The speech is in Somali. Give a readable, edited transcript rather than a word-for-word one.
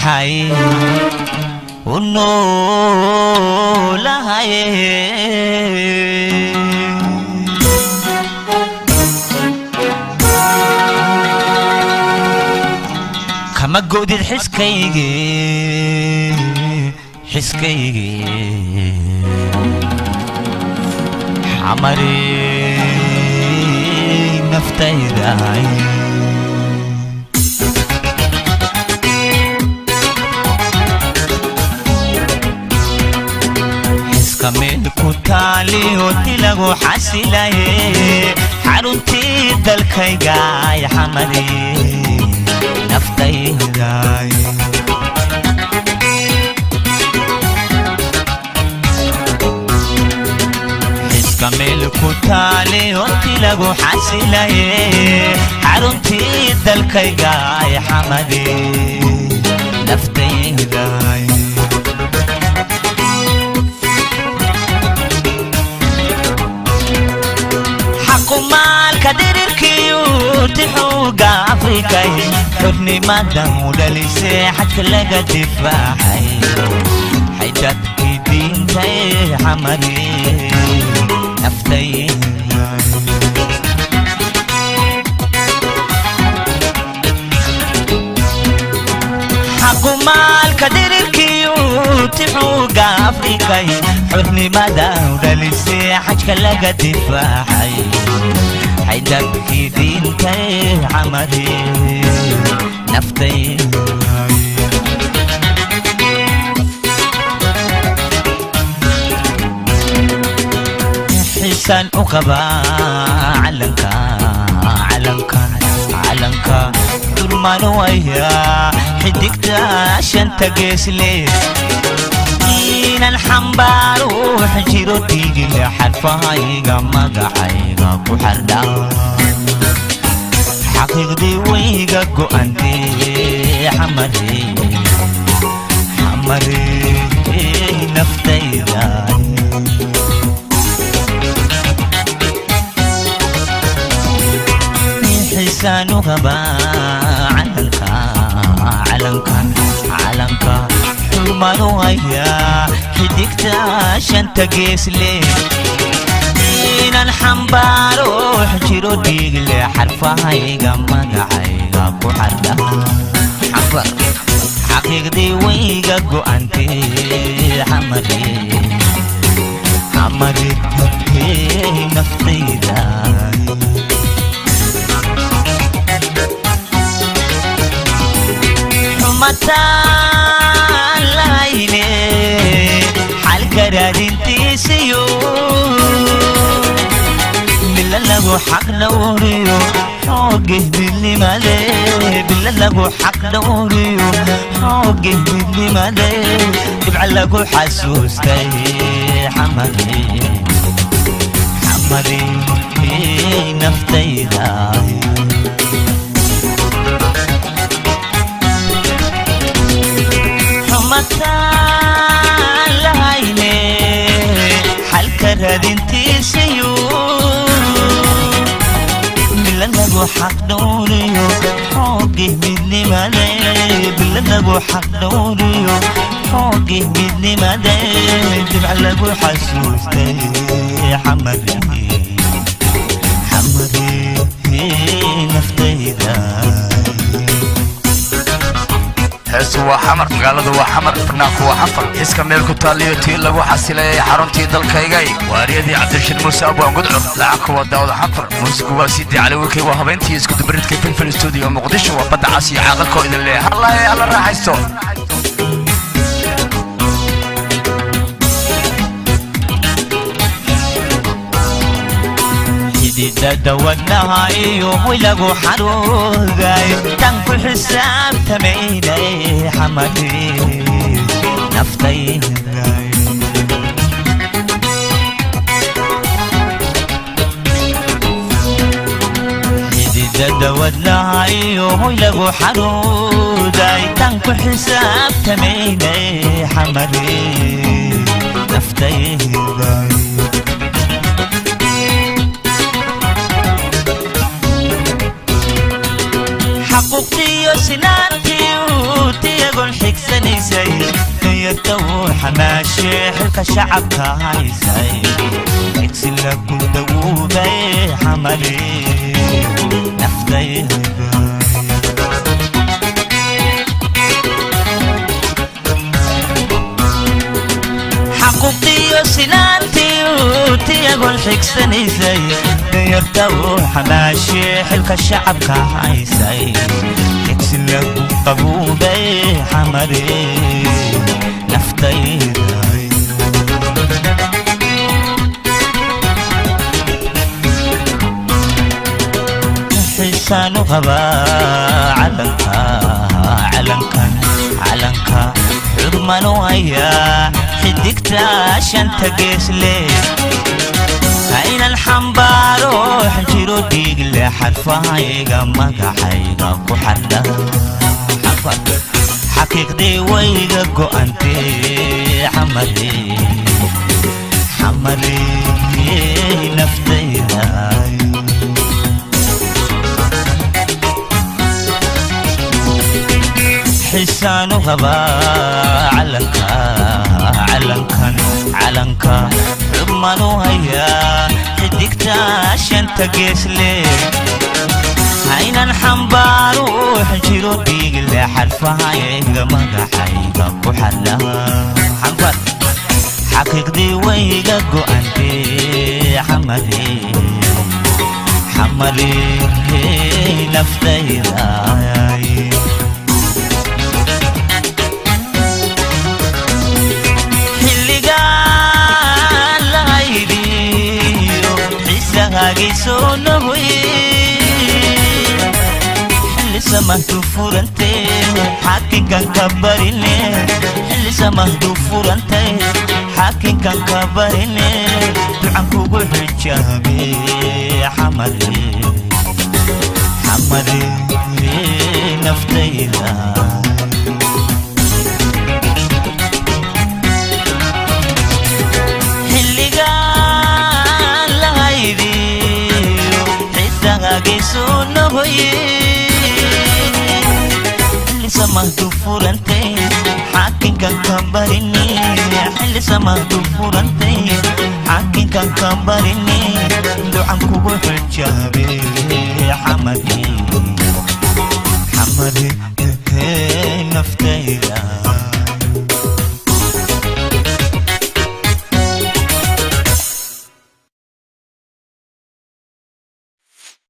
Xay u noolahay. Kama godid xiskaygi, xiskaygi xamari naftaydahay. Xiska meel ku taaliyo tilagu xasilaye, xaruntii dalkaygaay xamari naftaydaay. Xiska meel ku taaliyo tilagu xasilaye, xaruntii dalkaygaay xamari naftaydaay. Xaqumaalka dirirkiyu tixuuga Afrikay, xornimadan u dhalisay xadka laga difaacay, xaydadkii diintay xamari naftayda. Xaqumaalka dirirkiyu tixuuga Afrikay, xornimada u dhalisay xajka laga difaacay, xaydadkii diintay xamari naftayda. Xisaan u qabaa calanka, calankan, calanka durmaan waya, xidigta shanta geesle inan xambaaro jiro dhiigile, xarfahayga magacayga ku xardha, xaqiiqdii wayga go'antee xamare, xamare naftayda. Xisaan u qabaa calanka, calankan, calanka xurmaan u hayaa, xidigta shanta geesle inan xambaaro jiro dhiigle, xarfahayga magacayga ku xardha, xambar xaqiiqdii wayga go'antee xamare, xamare naftayda. Xumataan lahayne xalka raadintiisiyo, bila lagu xaq dhowriyo xoogih midnimade, bila lagu xaq dhowriyo xoogih midnimade, dhibca lagu xasuustay xamare, xamare naftayda. Xumataan lahayne xalka raadintiisiyo, bila lagu xaq dhowriyo xoogih midnimade, bila lagu xaq dhowriyo xoogih midnimade, dhibca lagu xasuustay xamare, xamare naftayda. Heestu waa Xamar, magaaladu waa Xamar, barnaamku waa Xanfar. Xiska meel ku taaliyo tii lagu xasilayay, xaruntii dalkaygay. Waariyadii Cabdirashiid Muuse Abwaan Gudcur, lacagku waa Daawada Xanfar, muusigu waa Sidii Cali Wikey, waa habeyntii iskudubaridka Filfil Studio Muqdisho. Waa Badda Cas iyo Caaqilkoo idin leeya hallahe alla raaxaysto. Xididada wadnaha iyo hoylagu xaruuday tan ku xisaabtamaynay xamari naftayda. Xididada wadnaha iyo hoylagu xaruuday tan ku xisaabtamaynay xamari naftayda. Xaquuqtiyo sinaantiyu tiyagon xigsan. Xagsanaysay danyarta uu xamaashe xilka shacabka haysay xigsi lagu dawuubay xamari naftayda. Xaquuqdiyo sinaantiyo tiyagol xigsanaysay danyarta uu xamaashe xilka shacabka haysay xigsi lagu qabuubay xamari naftayda. Xisaanu qabaa calanka, calankan, calanka xurmanu hayaa xidigta shanta geesle aynan xambaaro xinjiro dhiigle xarfahayga magacayga ku xadha xaqiiqdii wayga go'antee xamari, xamari naftayda. Xisaanu qabaa calanka, calankan, calanka xurmanu hayaa xidigta shanta geesle haynan xambaaro xinjiro dhiigle xarfahayga magacayga ku xadha xanfar xaqiiqdii wayga go'antee xamari, xamari naftayda. Xilligaan la haydiyo xiisahaagiisoo nogoy xilli samahdu furante xaakinkan ka barine xilli samahdu furante xaakinkan ka barine ducan kugu xijaabe xamari, xamari naftayda. Xilligaan la haydiyo xiisahaagiisoo nogoy xilli samahdu furante xaakinkan ka barine xilli samahdu furante xaakinkan ka barine ducan kugu xijaabe xamari.